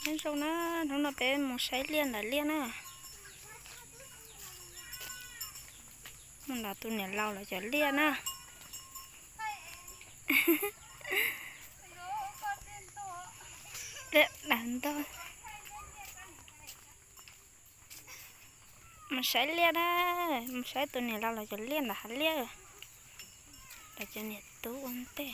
Nyob zoo na, hnub no peb mus saib liaj nram liaj na. Mus nram tus niam laus lawv cov liaj na. Liaj dav ntog. Mus saib liaj na, mus saib tus niam laus lawv cov liaj nram hav liaj. Lawv cov niam tub ua ntej.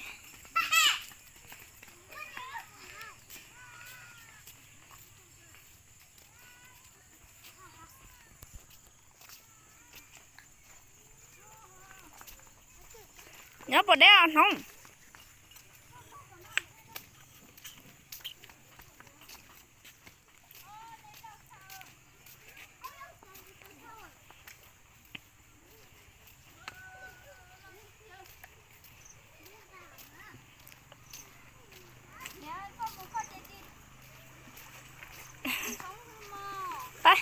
Nyob puas deb os Hnoov? Pab.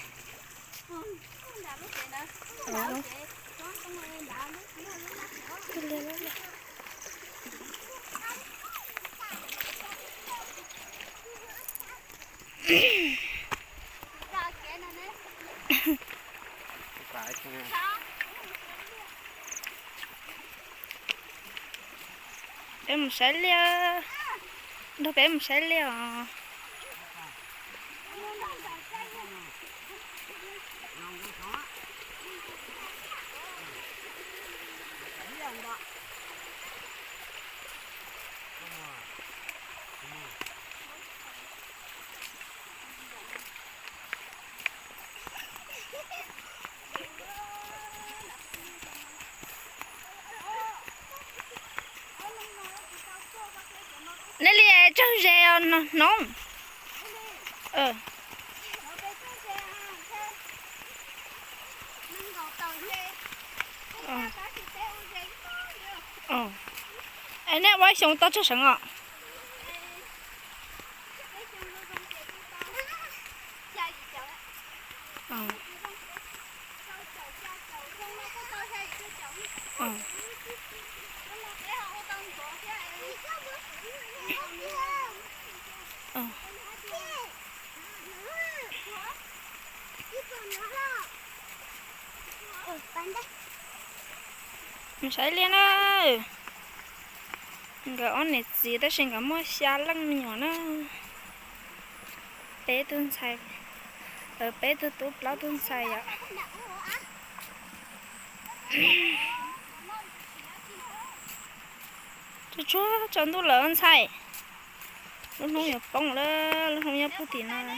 Peb mus saib liaj, nrog peb mus saib liaj os. Nej li tsawg ze os Hnoov? Es nej ua ib xyoo tau tsawg seev os? Mus saib liaj na. Nkawd ob niam txiv tab sis nkawd muaj xya leej me nyuam na. Peb tug ntxhais, peb tug tub plaub tug ntxhais yom. Tsuag tsuag tsaus ntuj lawm ntxhais. Lub hnub yuav poob lawm, lub hnub nyob puag tim no.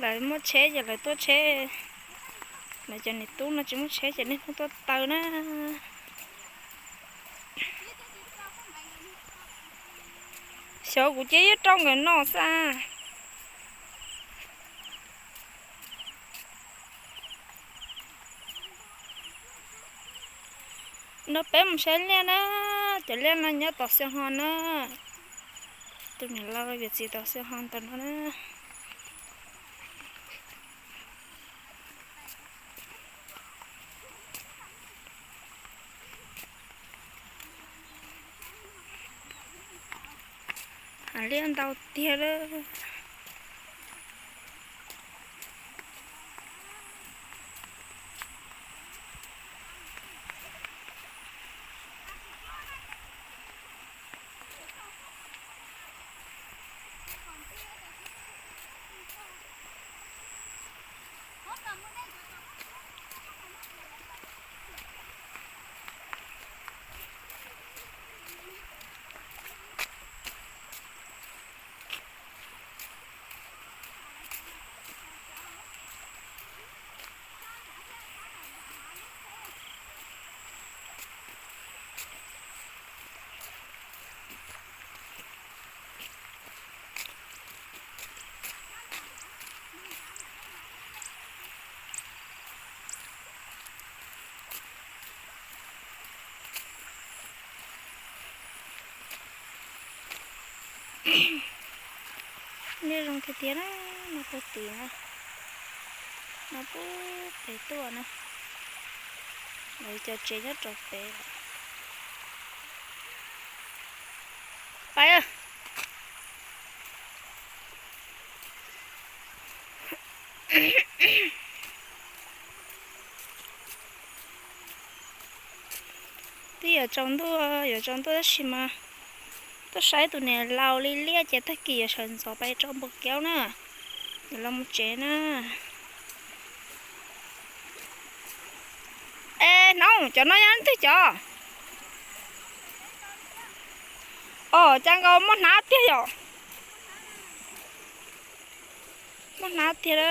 Lawv muaj tsheb ces lawv tuaj tsheb, lawv cov niam tub no tsis muaj tsheb ces niaj hnub tuaj taw na. Xyov kuv cia yuav rau nkawd noj xwb. Nrog peb mus saib liaj na, cov liaj no nyob tom Xyooj Ho na. Tus niam laus yawm txiv tom Xyooj Ho ntawm no na. Hav liaj ntau tiag lawm. Liaj zoo tiag tiag na, no puag tim na, no puag pem tuaj na. Lawv cov tsev nyob rau pem lawm. Twb yuav tsaus ntuj, yuav tsaus ntuj tab sis mas tuaj saib tus niam laus li liaj ces tag kis yuav sawv ntxov pais tso npua kev na. Yuav los mus tsev na. Es hnub cov no yog leej twg cov? Os, cas nkaus muaj hnab tiag yom. Muaj hnab tiag lawm.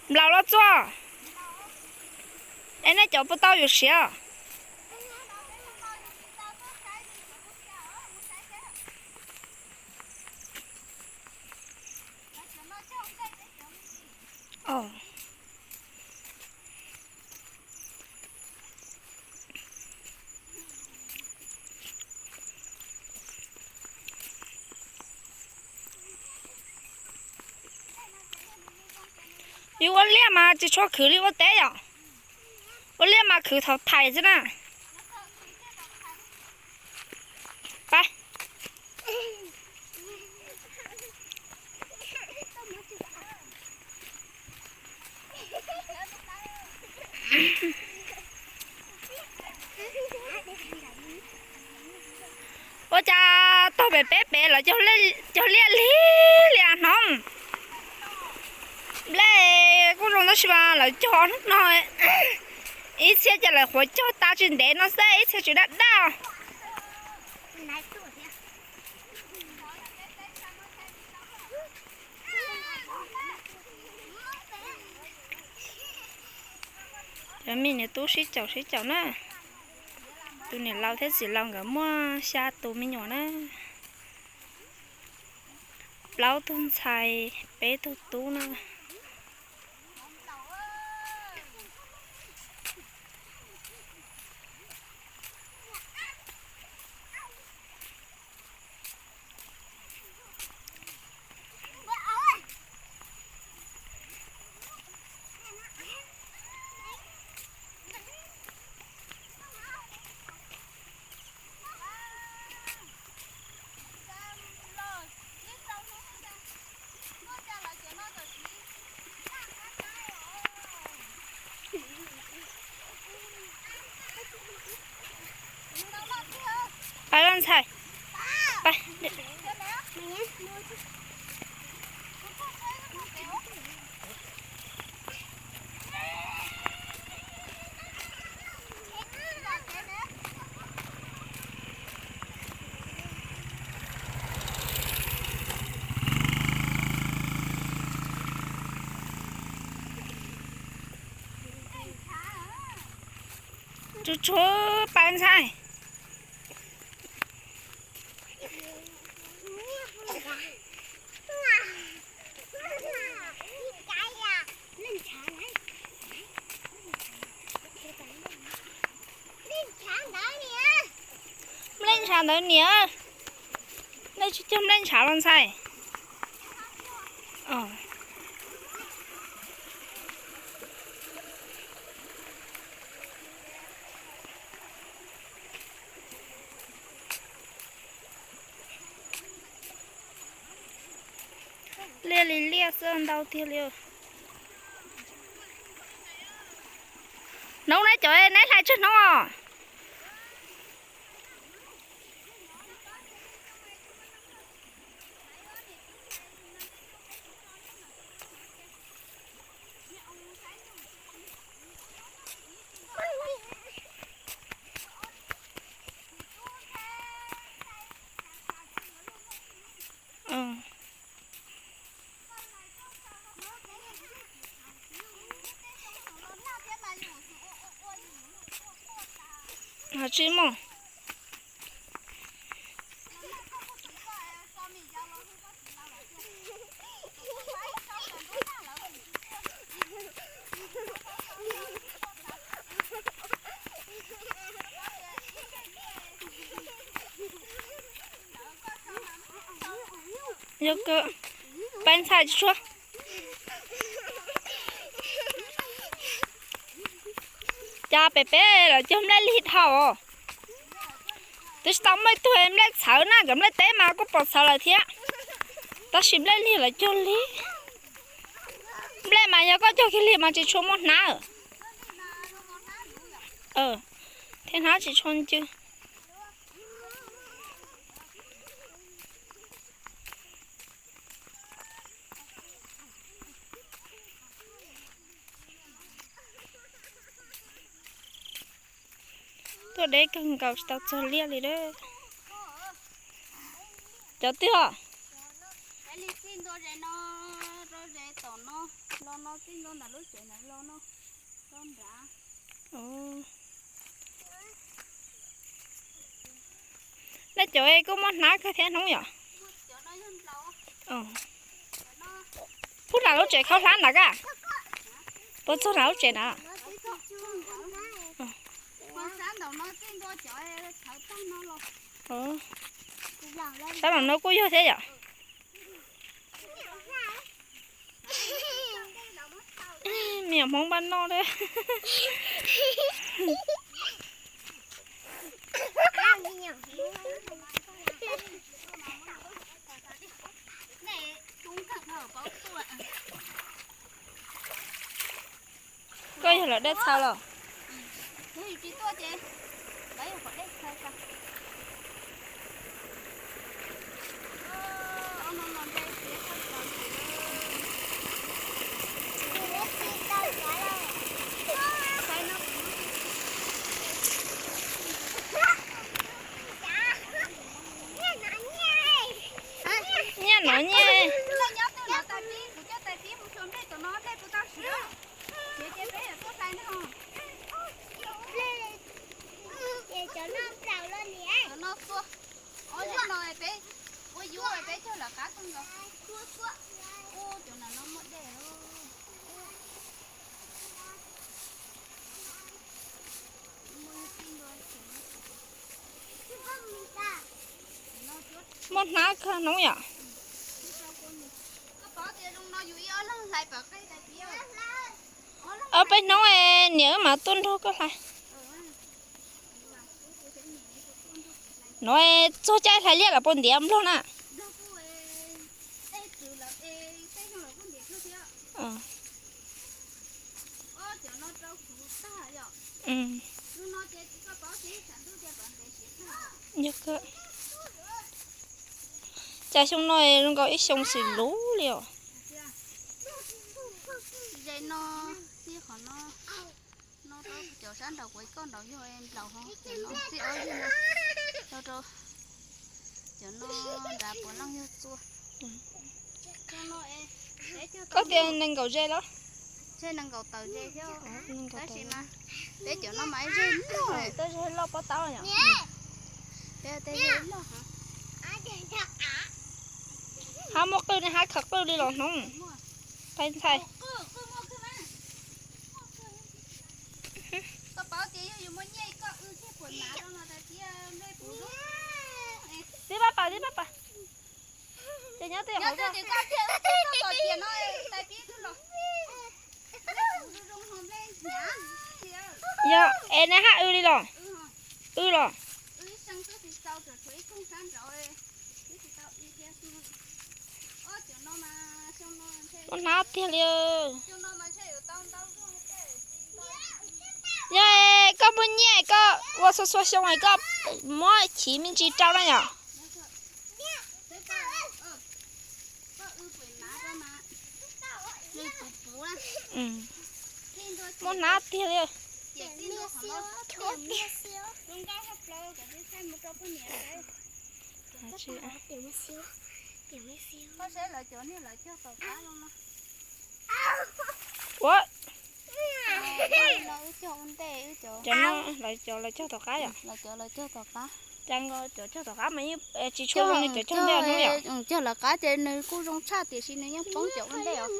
Nplaum los txuas. Es nej cov puas tau yuav siav? Yus ua liaj mas tsis tshua khwv li ua teb yom. Ua liaj mas khwv thaum thais xwb na. Pab. Ua cas tog pem peb pem lawv cog liaj lig li hnub. Nplej kuj zoo tab sis mas lawv cog hnub no, ib txhia ces lawv qhuav cog tas tsis ntev no xwb, ib txhia tsis daj daj. Cov me niam tub sib caum sib caum na. Tus niam laus thiab txiv laus nkawd muaj xya tus me nyuam na. Plaub tug ntxhais, peb tug tub na. Pab los ntxhais. Tsuj tsuag pab ntxhais. Nplej ntshav ntawd niam. Nej tsis cog nplej ntshav los ntxhais? Liaj li liaj xwb ntau tiag li. Hnub neb cov neb hlais tsawg hnub os? Tsis muaj. Yog kawg, pab ntxhais tsis tshua. Cas pem peb lawv cog nplej lig dhau os. Twb tsis tau muaj ib tug nplej txhawv na, cov nplej teb mas kuj pom txhawv lawm thiab. Tab sis nplej liag lawv cog lig. Nplej mas yog koj cog kiag lig mas tsis tshua muaj hnab. Thiab hnab tsis tshua ncw. Tuaj deb kawg nkaus tsis tau txog liaj li lawm. Cov twg os? Nej cov kuj muaj hnab kawg thiab hnub yom? Puag nram lub tsev khaub hlab ntawd ka? Puas txog nram lub tsev na? Sab nram no kuj yog thiab yom? Me nyuam Hmoob npaj noj thiab. Koj yog lawv dej txhawv los? Nyiaj no nyiaj. Muaj hnab kawg hnub yom? Ob peb hnub niam wb mam tuaj nrog koj hlais. No txog caij hlais liaj los puas ntiav nplog na? Yog kawg. Cas xyoo no zoo nkaus ib xyoo xws luv li os. Cov sab nraud kuv koj nraud yog nplaum ho, cov no txij ob yig no, rau cov no nrad puav leej yog txua. Koj tias nees nkaum ze los? Ze nees nkaus tawm ze thiab, tab sis mas peb cov no mas ib ze loj, tej ze loj pob tawb yom. Peb tej ze loj. Hab muaj qwj ne, hab khaws qwj li los hnub. Ntxhais ntxhais. Tib pab pas, tib pab pas. Ces nyob twj ywm. Yog es neb hab w li los? W los? Muaj hnab tiag li. Yog koj muaj nyiaj koj ua txhua txhua xyoo es koj muab chiv me ntsis rau na yom. Muaj hnab tiag li. Ua, cov no lawv cov lawv cog tom qab yom? Lawv cov lawv cog tom qab. Cas nkaus cov cog tom qab mas yeej tsis tshua zoo li cov cog ntej no yom? Cog lawv qab ces nws kuj zoo tshaj tiam sis nws yeej poob cov ua ntej os.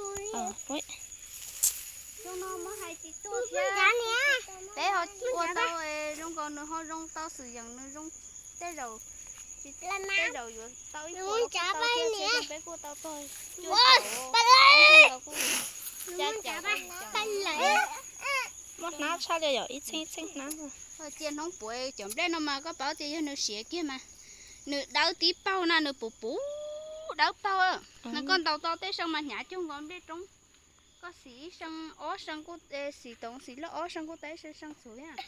Peb ho ua tau zoo nkaus nws ho zoo tau xwm yeem nws zoo. Tej zaum, tej zaum yuav tau ib puas los kuj tau thiab, peb kuj tau tog cuaj caum, kuj ca caum. Muaj hnab tshaj li yom, ib txheej ib txheej hnab. Cia hnub puav cov nplej no mas koj paub tias yog nws siav kiag mas nws dawb tib paug na, nws puv puv Dawb paug, koj ntaus tau tej see mas hnyav cuag nkaus nplej roob. Koj xim ib see ob see kuj, xim toov xim loj ob see kuj tau ib see see txhuv thiab.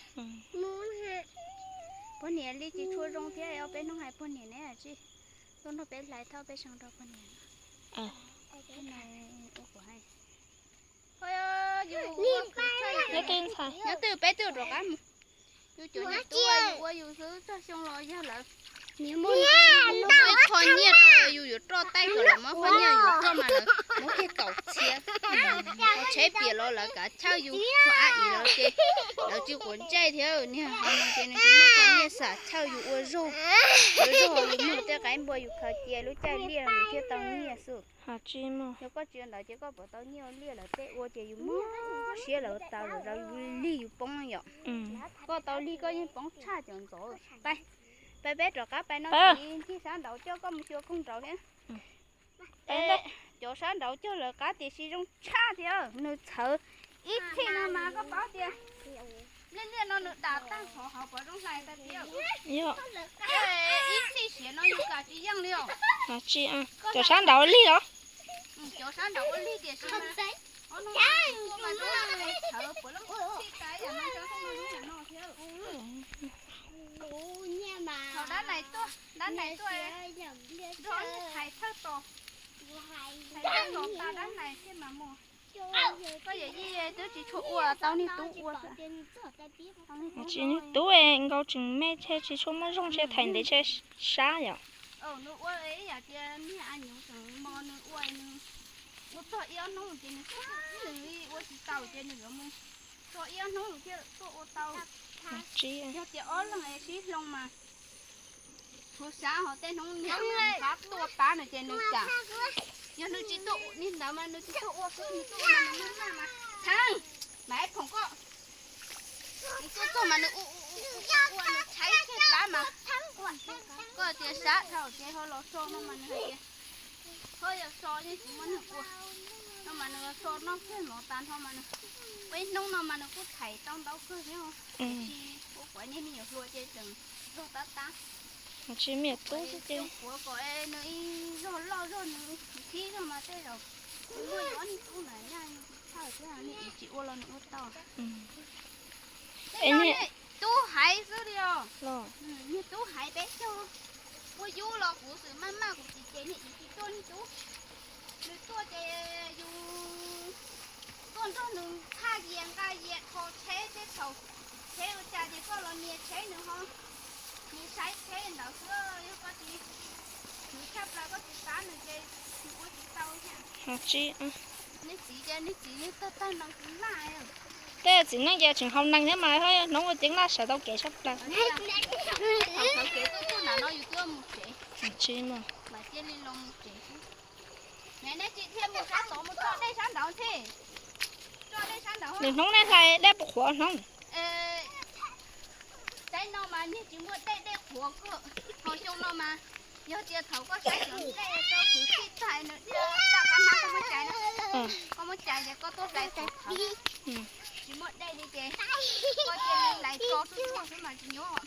Poj niam li tsis tshua zoo thiab, ob peb hnub hais poj niam ne tsis tuaj nrog peb hlais thauj peb see rau poj niam. Nyob twg peb twb rov qab mus. Yus cov niam tub yus ua yus xwb txog xyoo los yog lawv muab ib qho nyiaj rau yus yuav roj taij kom lawv muab qho nyiaj yus roj mas lawv muab kiag kaum txhiab. Ua tsheb piam los lawv kav chawj yus, ua ab ib los ces lawv tsis quav ntsej thiab. Niag hauv no ces nws tsis muaj qho nyiaj xam chawj yus ua zaug, ua zaug yus muag tej qaib npua yus khaws cia lub caij liaj yus thiaj tau nyiaj xwb. Yog koj tsis ua ntawd ces koj puas tau nyiaj ua liaj lawm, tej ua ces yus mob siab lawm tas lawm, lig yus poob yom. Koj tau lig koj yeej poob tshaj cov ntxov. Pais, pais peb rov qab pais no, ncig sab nraud coj koj mus xyuas koog nraud thiab. Cov sab nraud cog lawv qab tiam sis zoo tshaj thiab, nws txhawv ib txhij no mas koj paub tias liaj liaj no nws dam tag nrho hauv pov zoo hlais tag tiag. Ib txhij siav no yus kam tsis yeej li os. Cov sab nraud lig os. Cov sab nraud ua lig tiam sis mas txhawv puav leej txhij tas yam no, no thiab. Thaum dab nais tuaj, dab nais tuaj nrog thais thawj tos, thais thawj tos tas dab nais thiaj mam mus. Koj yawm yij twb tsis tshua ua, tau niag tub ua xwb. Tsis niag tub nkaus tseem me, tsis tshua muaj zoo, tsis thais ntev, tsis sab yom. Nws ua ib yam tias niag a nyuv tseem mos, nws ua, nws ua txog ib ob hnub ces nws, nws ua tsis tau ces nws yuav mus txog ib ob hnub nws thiaj tuaj ua tau. Yog tias ob leeg es sib hloov mas huv sab ho tej hnub niam qab tuaj pab nws ces nws kam. Yog nws tsis tuaj li ntawd mas nws tsis tuaj ua xwb, nws tuaj ua mas nws maj maj mas txheeb. Mas ib phoom koj, nws tuaj txog mas nws ua ua ua nws tshaib kiag plab mas. Koj tias sab dhau ces ho los so no mas nws hais tias ho yog so yeej tsis muaj neeg ua no mas nws los so noj kiag mov tas nrho mas nws, ua ib hnub no mas nws kuj thaiv tau ntau kawg thiab. Tiam sis ua kuav niag me nyuam hluas ces tseem zog tab tab. Tsis me nyuam tub xwb ces xyoo puav kom nws ib zog loj zog nws khib zog mas tej zaum muaj yus ob niag tub ntawd nyaj tsis txhawj thiab, niag tsis ua los nws ua tau. Tub haiv xwb li os. Niag tub haiv peb caug. Ua yub los kuv xwm maj maj kuv tsis ces niag tsis tuaj niag tub. Nws tuaj ces yus tuaj nrog nws tshaj yias nqa yias kho tsheb tej thaum tsheb ua cas ces koj los nias tsheb nws ho, nws saib tsheb ntawd xwb. Yog koj tsis, nws tshaj plaws koj tsis pab nws ces nws ua tsis tau thiab. Niag txiv ces niag txiv niag tag tag nees tsis laj. Tej txiv neej ces tseem haus nees thiab mas hnub ua ceeb laj sawv tau kev tshaj plaws. Thaum sawv kev tuaj tuaj nram no yus twb mus tsev. Tsis mus. Mas cia li los mus tsev xwb. Nej tsis thiaj mus sab tod mus tso dej sab nraud thiab. Tso dej sab nraud. Lwm hnub nej hlais dej puas qhuav hnub? Tsaib no mas niag tsis muaj dej, dej qhuav kawg. Ho xyoo no mas yog tias thaum koj saib cov dej rau kuv txij tag nws daj qab hnab koj muab cais na. Koj muab cais ces koj tuaj hlais qhuav qhawv. Tsis muaj dej li ces koj cia li hlais tso xwb xwb mas tsis nyob.